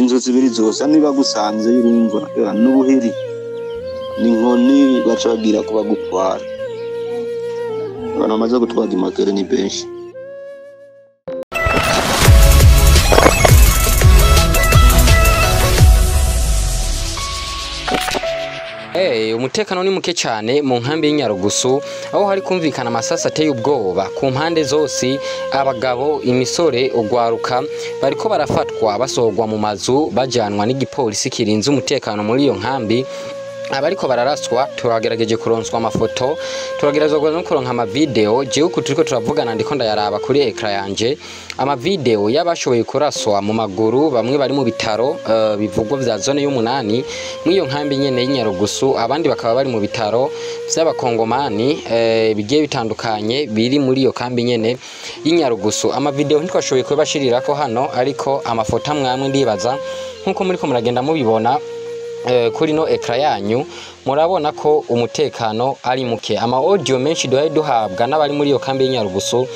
Inzu zibiri zose nibagusanze urumva n'ubuhiri n'inkoni baca bagira kubagutwara. Abantu bamaze gutwara imakere ni benshi. Umutekano ni muke cyane mu nkambi y'Inyarugusu, aho hari kumvikana amasasi ateye ubwoba ku mpande zose. Abagabo, imisore, ugwaruka bariko barafatwa basohorwa mu mazu bajanwa n'igipolisi kirinze umutekano muri iyo nkambi. Abariko bararaswa turagerageje kuronswa amafoto, turagerageza no kuronka amavideo. Jewe uku turiko turavugana ndiko ndayaraba kuri ekra yanje, amavideo y'abashoboye kuraswa mu maguru, bamwe bari mu bitaro bivugwa vya zone y'umunani mw'iyo nkambi nyene y'Inyarugusu, abandi bakaba bari mu bitaro vy'abakongomani bigiye bitandukanye biri muri iyo kambi nyene y'Inyarugusu. Amavideo ntitwashoboye kubashirirako hano, ariko amafoto amwamwe ndibaza nkuko muriko muragenda mubibona kuri no ekra yanyu, murabona ko umutekano ari muke. Ama audio menshi duhaye duhabwa n'abari muri iyo kambi y'Inyarugusu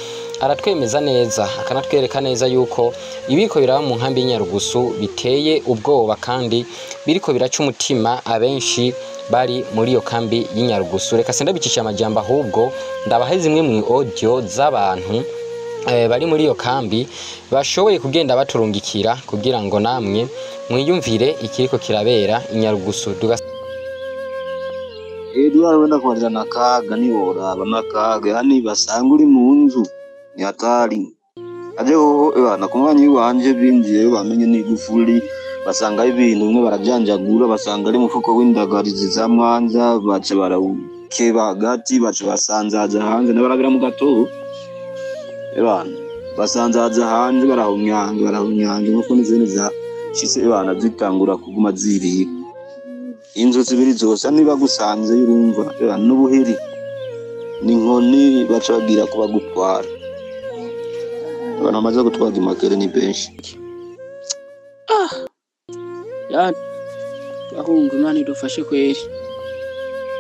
aratwemeza neza, akanatwereka neza yuko ibiko biraba mu nkambi y'Inyarugusu biteye ubwoba kandi biriko biraca umutima abenshi bari muri iyo kambi y'Inyarugusu. Reka sindabicisha amajambo, ahubwo ndabahe zimwe mu audio z'abantu bari muri iyo kambi bashoboye kugenda baturungikira kugira ngo namwe mwiyumvire ikiriko kirabera Inyarugusu. Edward wenda kubarira nakaga niworaba nakaga, yani basanga uri mu nzu ni hatari. Aje hoho ebana ku mwanya wanje binjiyeyo bamenye n'igufuri, basanga ibintu bimwe barajanjagura, basanga ari mufuko w'indagarizi za mwanza, baca barawukeba hagati, baca basanzaza hanze n'abarabira mu gatobo. Ebana basanzaza hanze barahumyanga barahumyanga nkuko n'izindi zashitse ebana zitangura kuguma zirira. Inzu zibiri zose nibagusanze urumva n'ubuhiri n'inkoni baca bagira kubagutwara. Abantu bamaze gutwara imakere ni benshi. Yani bahungu, Imana idufashe kweri.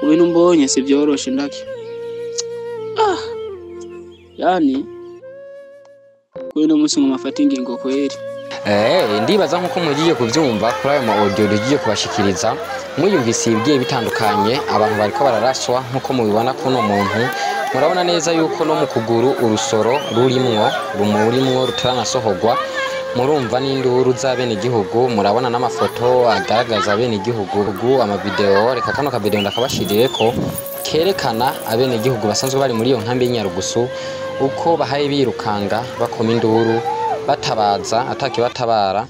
Ibintu mbonye si byoroshe ndake. Yani kuri uno munsi ngo mafate ingingo kweri. Ndibaza nkuko mugiye kuvyumva kuri ayo ma audio tugiye kubashikiriza, mwiyumvise ibigiye bitandukanye. Abantu bariko bararaswa nkuko mubibona kuno muntu, murabona neza yuko no mu kuguru urusoro rurimwo rumurimwo rutaranasohorwa. Murumva n'induru z'abenegihugu, murabona n'amafoto agaragaza abenegihugu, amavideo. Reka kano kavideo ndakabashirireko kerekana abenegihugu basanzwe bari muri iyo nkambi y'Inyarugusu uko bahaye birukanga bakoma induru batabaza atakibatabara.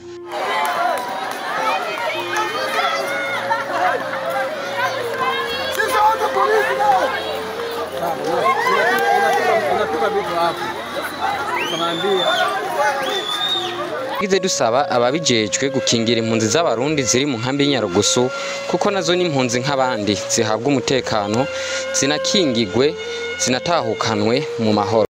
Gize dusaba ababijejwe gukingira impunzi z'abarundi ziri mu nkambi y'Inyarugusu, kuko nazo ni impunzi nk'abandi, zihabwa umutekano, zinakingigwe, zinatahukanwe mu mahoro.